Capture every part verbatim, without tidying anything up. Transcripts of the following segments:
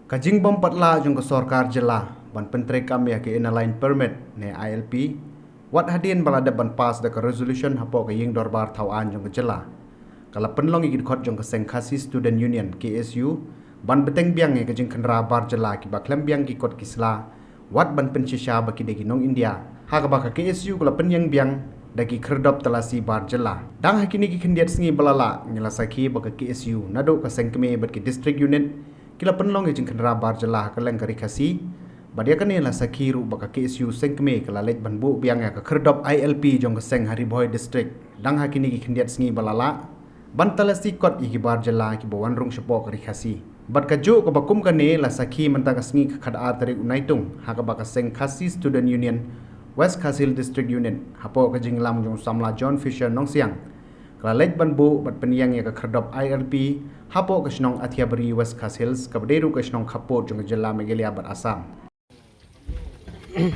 Ka jingbym pat lah jong ka sorkar jylla ban pyntreikam ïa ka Inner Line Permit ne I L P, wat hadien ba la dep ban pass da ka resolution hapoh ka Ïing Dorbar Thaw Aiñ jong ka jylla, ka la pynlong ïa ki dkhot jong ka seng Khasi Student Union, K S U, ban bteng biang ïa ka jingkhynra bar jylla kiba khlem biang ki kot ki sla, wat ban pynshisha ba ki dei ki nong India, ha kaba ka K S U ka la pynïeng biang da ki khyrdop talasi bar jylla. Dang ha kine ki khyndiat sngi ba la lah, ngi la sakhi ba ka K S U naduh ka seng kmie bad ki district unit ki la pynlong ïa ka jingkhynra bar jylla ha kylleng ka Ri Khasi. Bad ïa kane la sakhi ruh ba ka K S U seng kmie ka la leit ban buh biang ïa ka khyrdop I L P jong ka seng ha Ri Bhoi District dang ha kine ki khyndiat sngi ba la lah, ban talasi kot ïa ki bar jylla kiba wan rung shapoh ka Ri Khasi. Bad kajuh kaba kum kane la sakhi mynta ka sngi ka khatar tarik u Naitung, ha kaba ka seng Khasi Student Union West Khasi Hills District Unit, hapoh ka jingïalam jong u samla John Fisher Nongsiang, ka la leit ban buh bad pynïeng ïa ka khyrdop I L P hapoh ka shnong Athiabari, West Khasi Hills, kaba dei ruh ka shnong khappud jong ka jylla Meghalaya bad Assam. And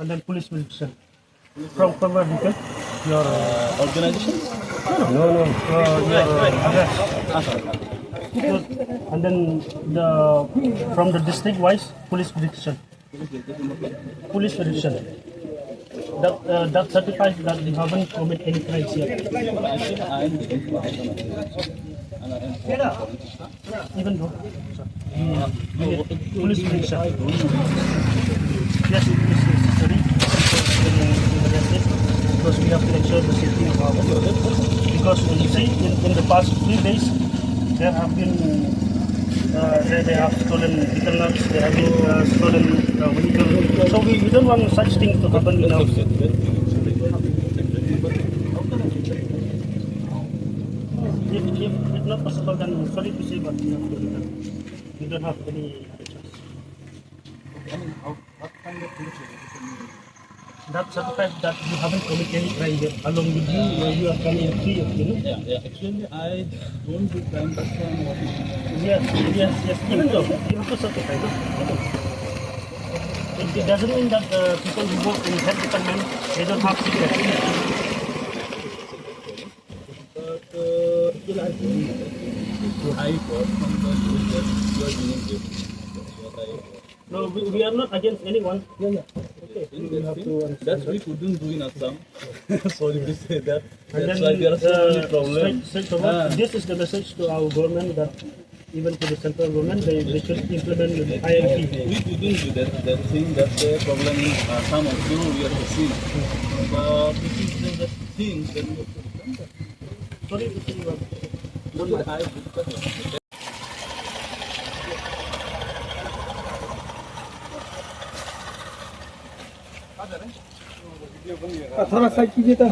then police will send. From, from where you get your, uh, organization? No, no, uh, your, uh, address. And then the, from the district wise, police will send. Police will send. That, uh, that certifies that you haven't committed any crimes yet. Even though, sir, we, we, police will send. Yes, it is necessary because, uh, because we have to ensure the safety of our people. Because when you see in, in the past three days, there have been, uh, they, they have stolen betel nuts, they have been, uh, stolen, uh, vehicles. So we, we don't want such things to happen in our state. If, if it's not possible, then sorry to say, but we have to do that. We don't have any other choice. That certifies that you haven't committed any crime here. Along with you, uh, you are coming three of you, no? Yeah, yeah. Actually, I don't do crime, that's why I'm walking. Yes, yes, yes. Even though, you have to certify, no? It, it doesn't mean that the people who work in health department, they don't have secrets. But, uh, still I believe that I got from the news that you are doing this. That's what I got. No, we, we are not against anyone. Yeah, yeah. Okay, we have to understand that. That's we couldn't do in Assam. Sorry to say that. And that's why there are so many problems. Straight, straight forward, this is the message to our government that even to the central government, they, they should implement the I L P. We couldn't do that, that thing. That's the problem in Assam also we are facing. But this is the thing that we have to do. Sorry to say, but थोड़ा साइड कीजिए तो।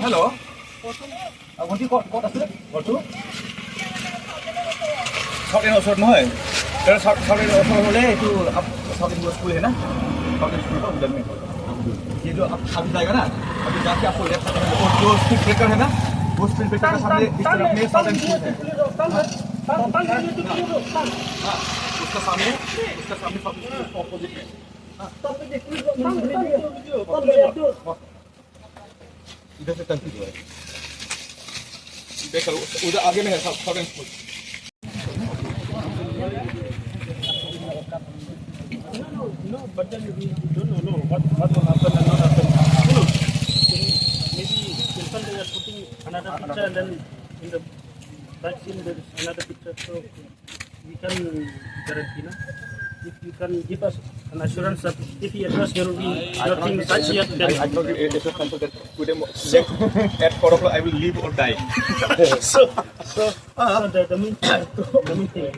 Hello. Short and short নহয়। Short and short হ'লে এইটো South Indian school है ना? South Indian school का उधर में। ये जो आप अभी जाएगा ना, अभी जाके आपको लेफ्ट साइड में वो जो स्पीड ब्रेकर है ना, वो स्पीड ब्रेकर के सामने इस तरफ में सावधान स्कूल है। हाँ, उसका सामने, उसका सामने सावधान स्कूल, अपोजिट में। हाँ, इधर से टंकी जो है, देख लो, उधर आगे में है सावधान स्कूल। No, no, no, but then we don't know, no, what, what will happen and not happen. You know, maybe in front they are putting another picture and then in the back scene there is another picture. So we can guarantee, no? If you can give us an assurance that if he address there will be nothing such yet, then I, I told you, it, it was cancelled that today mo- at four o'clock I will live or die. So, so, so the, the main, the main thing.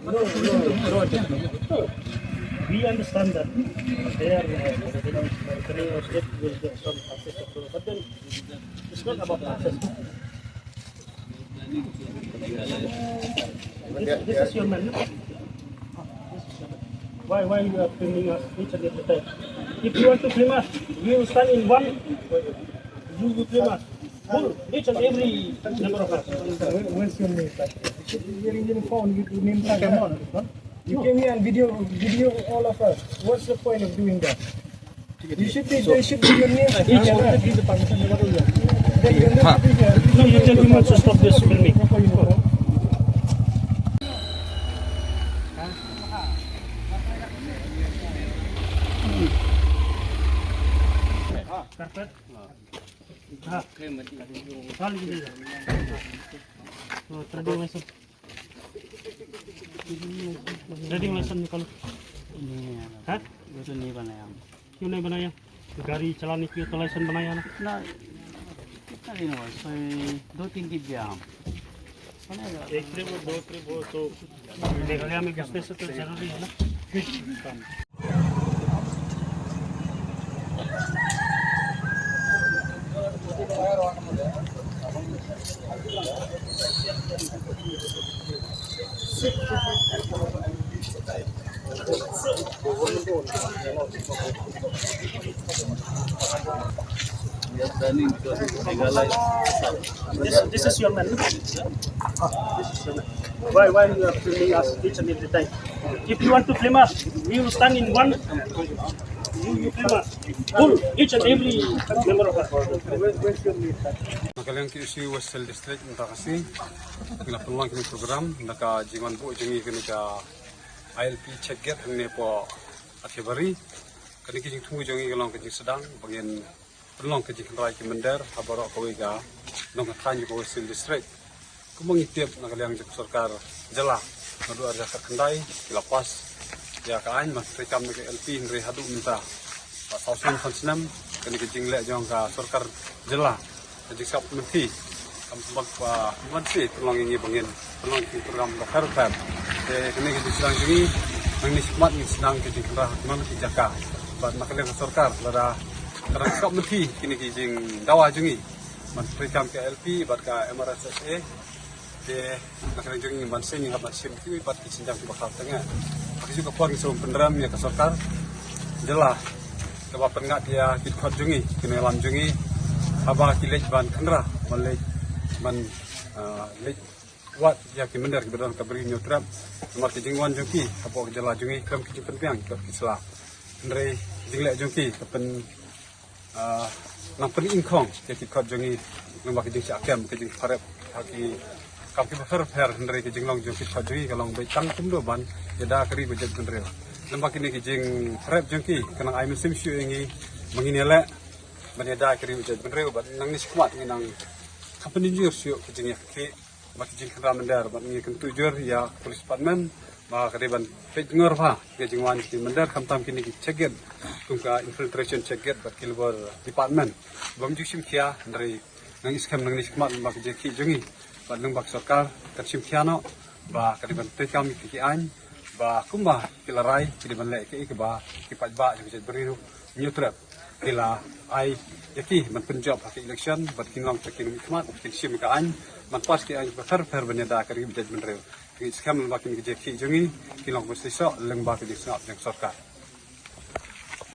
No, no, no, no. We understand that they are, uh, you know, the name of state will get some success, but then it's not about success. This, this is your man, no? Why, why you are filming us each and every time? If you want to film us, we will stand in one. You, you film us. Full, each and every number of us. Where, where's your name? Like, you should be wearing uniform, you, your name tag. Come on, no? You came here and video, video all of us. What's the point of doing that? You should be, there should be your name. Each and every. Then you don't have to be here. No, you tell him also stop this filming. Proper uniform. Carpet. हाँ। हाँ, लिख दीजिए। तो trading license। Trading license निकालो। नहीं है। हाँ? वो तो नहीं बनाया हम। क्यों नहीं बनाया? गाड़ी चलाने की तो लाइसेंस बनाया ना। ना, कितना दिन हुआ? सौ, दो तीन दिन गया हम। बनेगा। एक ट्रिप हो, दो ट्रिप हो तो मेघालय में घुसने से तो जरूरी है ना। This, this is your man. This is your man. Why, why you are filming us each and every time? If you want to film us, we will stand in one. You, you film us. Full, each and every member of us. Na ka liang ki S U West Hill District mynta ka sngi, ngi la pynlong kine ki program na ka jingwan buh jong ngi kane ka I L P check gate hangne hapoh Athiabari. Kane ka jingthmu jong ngi ka long ka jingsdang ba ngin pynlong ka jingkhynra ïa ki mynder ha baroh kawei ka nongkynthaiñ jong ka West Hill District. Kumba ngi tip na ka liang jong ka sorkar jylla, naduh ar hajar khatkhyndai ki la pass ïa ka aiñ ban treikam ïa ka I L P, hynrei haduh mynta, ba saw snem, san snem, kane ka jingleh jong ka sorkar jylla, ka jingsngap mynthi kam sngewbha ban pynlong ïa ngi ba ngin pynlong ïa ki program bapher bapher. Te kane ka jingsdang jong ngi, nangne shakhmat ngin sdang ka jingkhynra ha kano kano ki jaka. Bad na ka liang ka sorkar, lada ka dang sngap mynthi kine ki jingdawa jong ngi ban treikam ka I L P bad ka M R S S A, te na ka liang jong ngi ban seng, ngi hap ban shim kiwei pat ki sienjam kiba khraw teng. Ha kajuh ka por ngi sngewbha pynrem ïa ka sorkar jylla kaba pynngat ïa ki dkhot jong ngi, ki nongïalam jong ngi, haba ki leit ban khynra, ban leit ban, ah, leit wad ïa ki mynder kiba don ha ka Bri Hynñiewtrep. Namar ki jingwan jong ki hapoh ka jylla jong ngi khlem ki jingpynbiang ki kot ki sla, hynrei ki jingleh jong ki ka pyn, ah, nang pyningkhong ïa ki kot jong ngi lyngba ki jingshah kem, ki jingpharep ha ki kam kiba pher pher, hynrei ki jinglong jong ki kot jong ngi ka long beit tang kumno ban ïada ka ri bajait bynriew. Lyngba kine ki jingpharep jong ki ka nang ai mynsiem shuh ïa ngi ba ngin ïaleh ban ïada ka ri bajait bynriew, bad nangne shakhmat ngi nang kham pynjur shuh ka jingïakhih bad ka jingkhynra mynder, bad ngi kyntu jur ïa Police Department ba ka dei ban peit ngor bha ïa ka jingwan ki mynder, khamtam kine ki check gate kum ka infiltration check gate bad ki labor department. Bym ju shim khia, hynrei ngi skhem nangne shakhmat ba ka jingïakhih jong ngi bad lyngba ka sorkar kan shim khia noh ba ka dei ban treikam ïa ki aiñ, ba kumba ki la rai ki dei ban leh ïa kiei kiei ba ki paidbah jong ka jaitbynriew Hynñiewtrep ki la ai ïa ki ban pynjop ha ka election, bad kin long kita ki nongmihkhmat, kin shim ka aiñ ban pass ki aiñ bapher bapher ban ïada ka ri bajait bynriew. Ngi skhem lyngba kine ki jingïakhih jong ngi kin long ban seisoh lyngba ka jingsngap jong ka sorkar.